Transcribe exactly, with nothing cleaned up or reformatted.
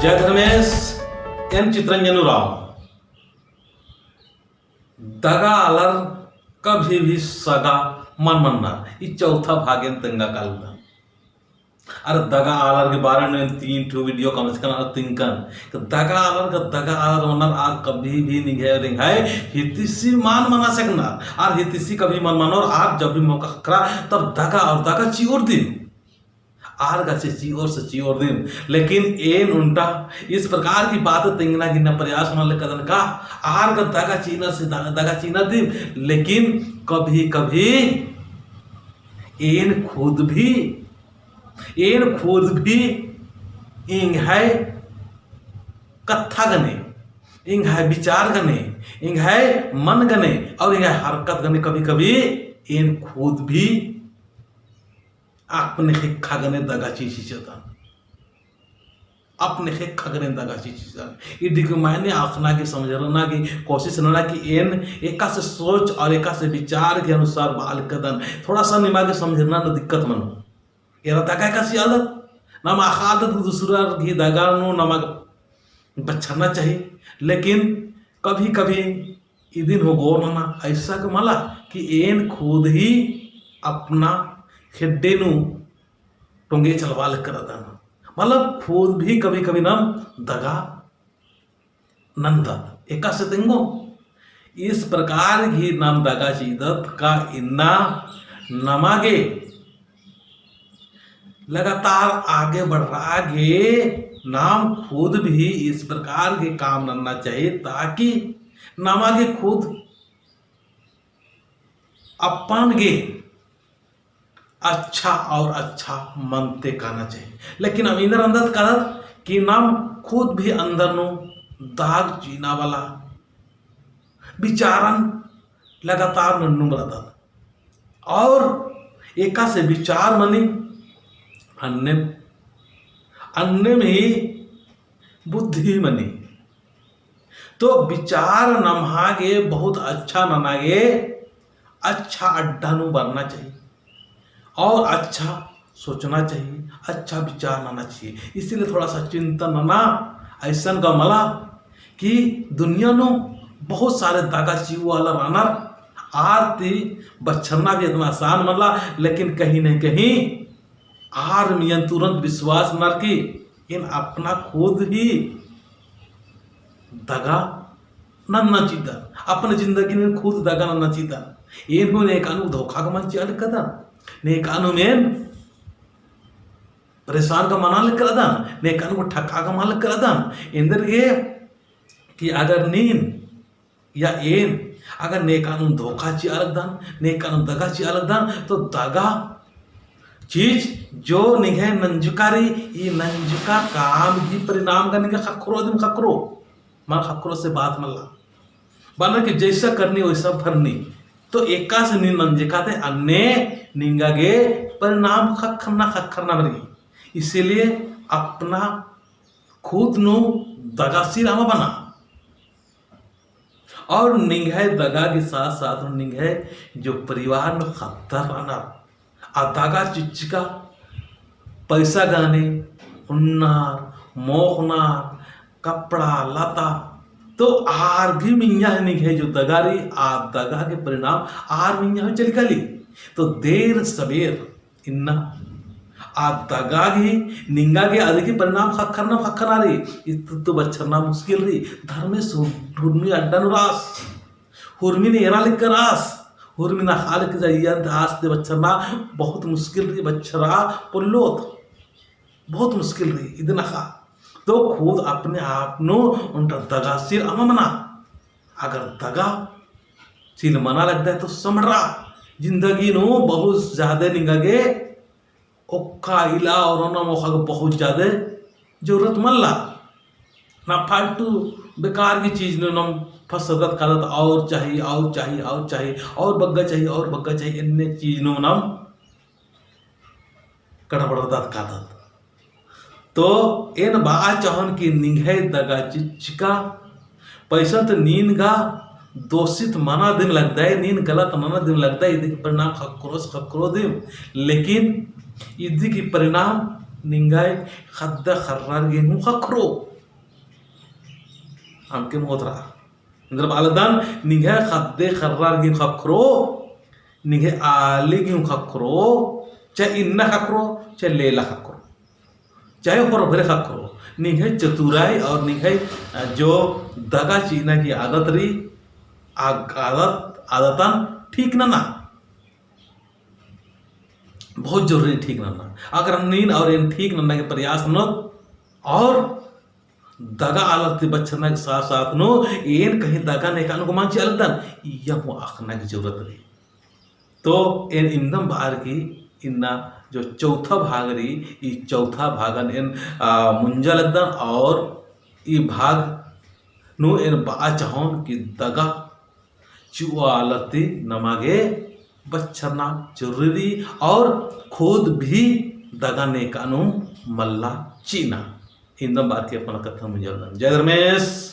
जय धर्मेस, एन चित्रंजन उराँव। दगा आलर कभी भी सगा मल मन्नर। ई चौथा भागेन तेंगा कालदन। अरा दगा आलर के बारे में तीन ठो video कम से कम अरा तिंकन। तो दगा आलर का दगा आलर मन्नर, आर कभी भी निंग्है और एंग्है हितैषी मल मना सकनर। आर हितैषी कभी मल मनोर, आर जब भी मौका ख़क्खरा तब दगा और दगा चिओर दिम। आर गा से चिओर से चिओर दिम। लेकिन एन ओन्टा इस प्रकार की बात तेंगना गे इन्ना प्रयास मना लगदन का आर गा दगा चिअनर से द-, दगा चिअनर दिम। लेकिन कभी कभी एन खुद भी, एन खुद भी एंग्है कत्था गने, एंग्है विचार गने, एंग्है मन गने और एंग्है हरकत गने कभी कभी एन खुद भी अपने ख़ेक्खा गने दगा चिचिचदन। अपने ख़ेक्खा गने दगा चिचिचदन। इदी के मायने अख़ना गे समझरना गे कोशिश नना कि एन एकासे सोच और एकासे विचार के अनुसार बआ लगदन। थोड़ा सा निमा गे समझरना नू दिक्कत मनो। एरा दगा एकासे चिआलदत, नाम अख़ालदत, दूसरा गही दगा नू नमा बछरना चाहिए। लेकिन कभी कभी इदिन हूँ गौर नना, ऐसा के मला कि एन खुद ही अपना खेड्डे नू टोंगे चलवा लगदन। मतलब खुद भी कभी कभी नाम दगा नन्दत। एकासे तेंगो इस प्रकार गही नाम दगा चिअदत का इन्ना नमा गे लगातार आगे बढ़रआ गे नाम खुद भी इस प्रकार के काम नन्ना चाहिए, ताकि नमा गे खुद अपन गे अच्छा और अच्छा मनते काना चाहिए। लेकिन अब इन्ना रअदत कादत कि नाम खुद भी अंदर नू दाग चिअना वाला विचारन लगातार नन्नुम रअदत। और एकासे विचार मनी, अन्नेम, अन्नेम ही बुद्धि मनी। तो विचार नम्हा गे बहुत अच्छा नना गे अच्छा अड्डा नू बरना चाहिए और अच्छा सोचना चाहिए, अच्छा विचार नना चाहिए। इसीलिए थोड़ा सा चिंतन नना, ऐसन का मला कि दुनिया नू बहुत सारे दगा चिऊ वाला रअनर, आर ती बछरना भी इतना आसान मला, लेकिन कहीं न कहीं आर मियन तुरंत विश्वास नर की एन अपना खुद ही दगा नन्ना चिअदन, अपना जिंदगी नू खुद दगा नन्ना चिअदन। एन हूँ नेकानू धोखा का मल चिआ लगदन, नेकानू एन परेशान का मना लगदन, नेकानू ठका का मना लगदन। एन्देरगे कि अगर नीन या एन अगर नेकानू धोखा चिआ लगदन, नेकानू दगा चिआ लगदन, तो दगा चीज जो निंग्है नंजुका रई, ई नंजुका काम गही परिणाम गा निंगा ख़क्खरो दिम ख़क्खरो, मल ख़क्खरो से बात मला। बअनर कि जैसा करनी वैसा भरनी। तो एकासे नीन नंजका ते अन्ने निंगा गे परिणाम ख़क्खरना ख़क्खरना बरई। इसीलिए अपना खुद नू दगासिर अमा बना। और निंग्है दगा के साथ साथ निंग्है जो परिवार नू ख़द्दर रअनर, आ दगा चिच्चका पैसा गने, उन्नर, मोख़नर, कपड़ा लता, तो आर गही मइय्याँ ही निंग्है जो दगा रई, आ दगा के परिणाम आर मइय्याँ ही चलिकाली। तो देर सबेर इन्ना आ दगा गही निंगा गे अदी गही परिणाम ख़क्खरना ख़क्खरना रई, इत्तु तो बछरना मुश्किल रई। धर्मेस हुर-, हुरमी अड्डा नू रअस, हुरमिन एरा लिक्कर आस, हुरमिन अख़ा लिक्कर आस ते बछरना बहुत मुश्किल रई, बछरआ पोल्लोत, बहुत मुश्किल रई इदिन अख़ा। तो खुद अपने आप नू ओन्टा दगासिर अमा मना। अगर दगासिर मना लगदय तो समड़ा, जिंदगी नू बहुत ज्यादा निंगा गे ओक्का इला और ओना मोख़ा गे बहुत ज्यादा जरूरत मल्ला। ना फालतू बेकार की चीज नू नम फंसदत कादत, और चाही, और चाही, और चाही, और बग्गे चाही, और बग्गे चाही, एन्ने चीज नू नम गड़बड़दत कादत। तो एन बआ चाहोन कि निंग्है दगा चिच्चका पैसा तो नीन गा दोषित मना दिम लगदय, नीन गलत मना दिम लगदय, इदी की परिणाम ख़क्खरोस ख़क्खरो दिम, लेकिन इदी की परिणाम निंग्है ख़द्द ख़र्रर गे हूँ ख़क्खरो। अमके मोदरा। एन्देर बआ लगदन, निंग्है ख़द्द ख़र्रर गे ख़क्खरो, निंग्है आली गे ख़क्खरो, चाहे इन्ना ख़क्खरो, चाहे लेला ख़क्खरो, चाहे होरभरे ख़क्खरो, निंग्है चतुराई और निंग्है, अ, जो दगा चिअना की आदत रई, आ आदत, आदतन ठीक नना। बहुत जरूरी ठीक नना। अगर नीन और एन ठीक नना के प्रयास ननोत और दगा आलर ती बछरना के साथ साथ नू एन कहीं दगा नेकान गो मल चिआ लगदन, इय्या हूँ अख़ना की जरूरत रई। तो एन इवंदम बअर की इन्ना जो चौथा भाग रई, ई चौथा भागन एन, आ, मुंजा लगदन और ई भाग नू एन बआ चाहोन कि दगा चिआ आलर ती नमा गे बछरना जरूरी रई और खुद भी दगा नेकानुम मल्ला चिअना। इवंदम बअर की अपन कत्थन मुंजा लगदन। जय धर्मेस।